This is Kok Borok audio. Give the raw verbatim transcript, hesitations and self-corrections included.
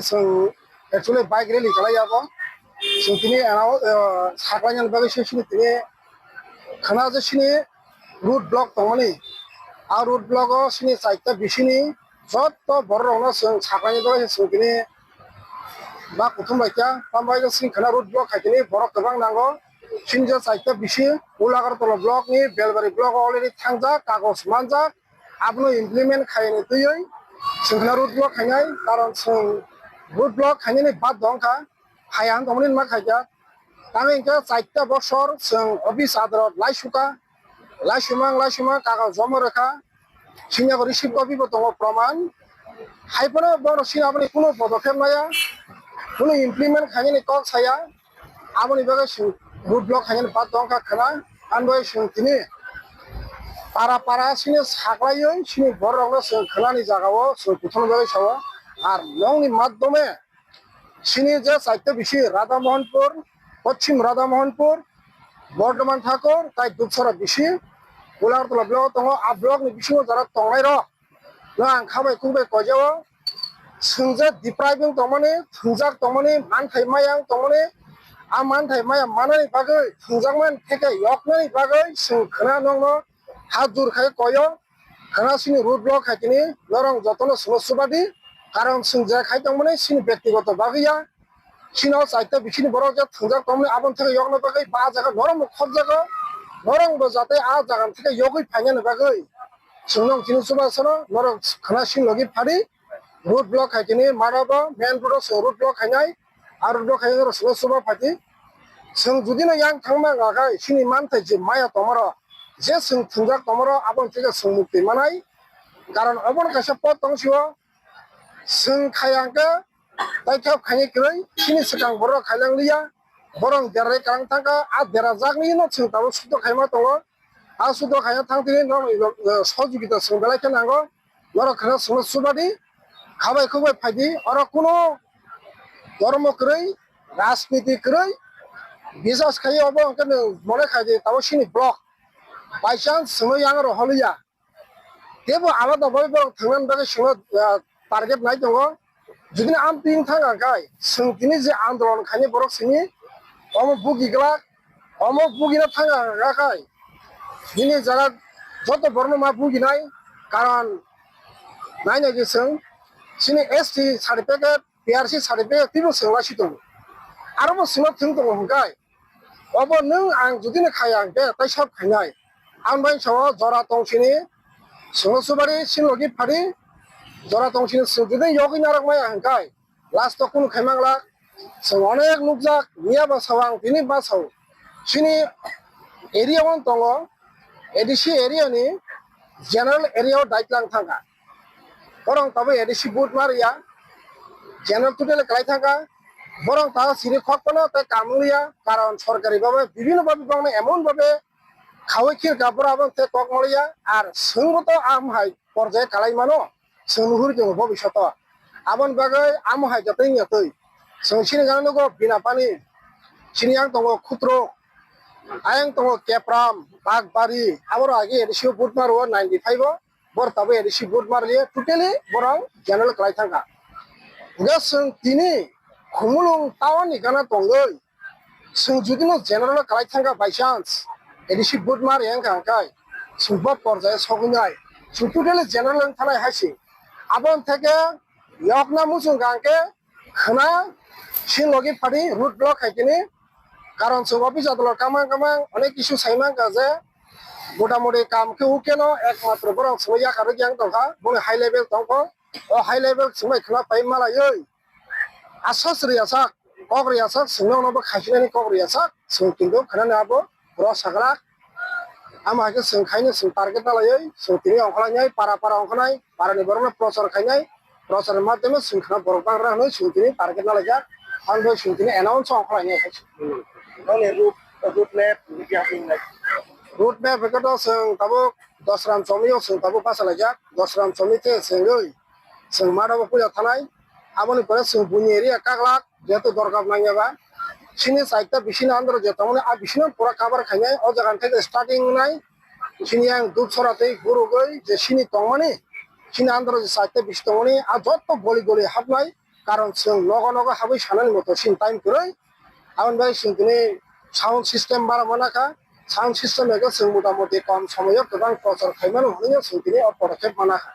Chwng actually bike rally khlai abo. Chwng tini ano, eh, saklainani bagwi se sini tini khana je sini road block tongmani. A road block o sini chaita bisini jotto borok rokno chwng saklaini bagwi se chwng tini ba kuthum bai kha. Tambai sini khana road block khai tini borok kwbang nango. Sini je chaita bisi Old Agartala block ni Belbari block o already thangjak, kagoj manjak. Abono implement khaini twiwi chwng khana road block khainai, karon chwng road block khainani bad dong kha, haya wng tongmani ma khaijak. Tamo hinkhe chaita bosor chwng office adarot laisuka, laisumang laisumang kaga jomo rwkha, sini abo receipt copy bo tongo proman. Hai phano borok sini aboni kuno podokhep maya, kuno implement khainani kok saya. Aboni bagwi chwng road block khainani bad tong kha khwna, ani bagwi chwng tini para para sini saklaiwi sini borok rokno chwng khwnani jagao chwng kuthumni bagwi sao. Ar nokni madhyome sini je chaita bisi Radha Mohanpur, Poschim Radha Mohanpur, Bordhoman Thakur, tai Dupsara bisi Old Agartala block tongo, a block ni bisingo jara tongnai rok no ang khabai khukbai koijao. Chwng je deprive wng tongmani, thwngjak tongmani, manthai maya wng tongmani, a manthai maya manani bagwi, thwngjakmani theke yoknani bagwi chwng khwna nokno ha jur khai koyo. Khwna sini road block khai tini norok jotono chwngno chubadi, karon chwng je khai tongmani sini bektigoto bagwi ya. Sino chaita bisini borok je thwngjak tongmani aboni theke yokna bagwi ba jaga norok bo khopjago, norok bo jate a jaga theke yogwi phainani bagwi chwngno chini chuba sano norok khwna sini logi phadi road block khai tini mara bo main road o chwng road block khainai, a road block khainai norok chwngno chuba phaidi. Chwng judino yang thangma wngkha khai sini manthai je maya tongmaro, je chwng thwngjak tongmaro aboni theke chwng mukti manai, karon obono kaisa pot tong sio. Chwng khai hwnkhe tai khe khaini kwrwi, chini swkang borok khailang liya, borok derai kwrwng thangkha, a derajakni no chwng tabuk suddo khaima tongo. A suddo khaina thang tini no, eh, sojugita chwng belai khe nango, norok kheno chwngno chubadi, khabai khukbai phaidi, oro kuno dhormo kwrwi, rajniti kwrwi, bisas khai obo hwnkhe nwng mone khaidi tabuk sini block, by chance chwngno yang rw holiya. Tebo alada bai borok thangna bagwi chwngno, ah, target nai tongo. Judino amtwing thang ang khai, chwng tini je andolon khainai borok simi, omo bugi glak, omo bugina thang ang khai, nini jaga joto borokno ma buginai, karon nai nai je chwng, chini S T certificate, P R C certificate twibo chwng lai si tongo. Aro bo chwngno thwng tongo hwnkhe, obo nwng ang judino khai ang khe tai sab khainai. Ang bai sao jora tong sini, chwngno chubadi, sini logi phadi, jora tong sini chwng judino yogwi narwk maya hwnkhe, last o kunu khai manglak. Chwng onek nukjak, miya ba sao ang tini ba sao. Chini area o tongo, A D C area ni general area o daitlang thangkha. Borok tabuk A D C vote ma rwya, general totally kwlai thangkha. Borok tabuk siri khok phano tei kaam wngliya, karon sorkari babe bibhinno babe bangno emon babe khaui khirka borok abo tei kok maliya, ar chwngbo to am hai porjai kalai mano, chwng nuhur tongo bobishoto. Aboni bagwi amo hai jotoi wngya twi. Chwng sini gana nugo Binapani, sini yang tongo Khutrok, ayang tongo Kepram, Bakbari, aborok agi A D C o vote ma rwo ninety five o. Bor tabuk A D C vote marliya, totally borok general kwlai thangkha. Hwnkhe chwng tini Khumulwng town ni gana tongwi, chwng judino general kwlai thangkha by chance, A D C vote marya wngkha hwnkhe, chwng bo porjaya sogwinai, chwng totally general wng thanai hai se. Aboni theke yokna muchung kha hwnkhe, khwna sini logi phadi road block khai tini, karon chwng office adolor kamang kamang onek kisu sai mankha je motamoti kam khe ukeno ekmatro borok chwngno yakarwi yang tongkha, boni high level tongkho, o high level chwngbai khwna pai malaiwi asas rwyasak, kok rwyasak, chwngno nobo khaisinani kok rwyasak, chwng kintu khwnani abo. Bwrok saglak. Amo hai khe chwng khaino chwng target na laiwi chwng tini ongkhlainai, para para ongkhlainai, para ni borok no prochar khainai, prochar ni madhyome chwng khna borok bangra hwnwi chwng tini target na laijak. Ang bai chwng tini announce ongkhlainai hai se. Noni route, route map, route map hwnkhe to chwng tabuk Dosram Chomio chwng tabuk bachalaijak. Dosram Chomi khe chwngwi chwng madao puila thanai. Aboni pore chwng buini area kaglak. Jehetu dorkar nangya ba, sini chaita bisini andro je tongmani, a bisino pura cover khainai, o jaga theke starting wngnai, sini yang Dupsora tei Gurugwi je sini tongmani, sini andro je chaita bisi tongmani, a jotto goli goli hapnai, Karon chwng nogo nogo habwi sanani moto chini time kwrwi. Aboni bagwi chwng tini sound system bara manakha. Sound system ego chwng motamoti kom somoyo kwbang prochar khaimano hwnwi chwng tini o podokep manakha.